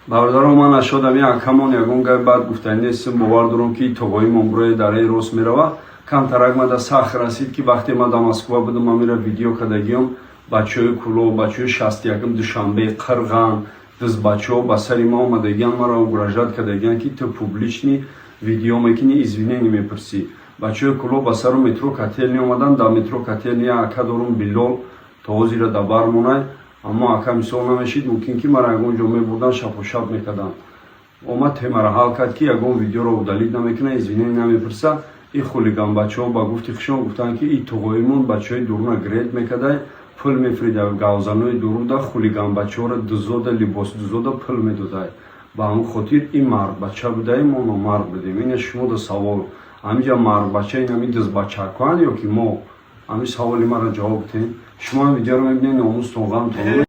Бародаро, ман ашодам акамон ягон гап бад гуфтани нестам. Бовар дорам, ки тоғоимон бурои дараи рост мерава. Камтарак мада сахт расид, ки вақте ма дар Москва будам, амира видео кардагиём, бачаҳои Кӯлоб, бачаҳои 61-м, Душанбе, Қирған, дизбачаҳо ба сари ма омадагиан, маро угрожать кардагиан, ки ту публичный видео мекунӣ, извинение мепурсӣ. Бачаҳои Кӯлоб ба сару метро Котельный омадан. Дар метро Котельный ака дорум, Билол, то ҳозира дар бар монай, аммо ака мисол намешид, мумкин ки мара ягон ҷо мебурдан, шапошап мекарданд. Омад, темара ҳал кард, ки ягон видеоро удалить намекунад, извинение намепурса. И хулиган бачаҳо ба гуфти хушон гуфтанд, ки и туғоимон бачаҳои дуруна грет мекардай, пул мефирида, гавзанои дуруда, хулиган бачаҳоро дузода, либос дузода пул медодай. Ба ҳамон хотир ин мардбача будаи, мо номард будем. Ина шумода савол: ҳамиҷа мардбача ин ҳами дизбачакоанд ё ки мо? Ҳамин саволи маро ҷавоб диҳед. Шумо ҳам видеоро мебинед, номустон, ғамтон.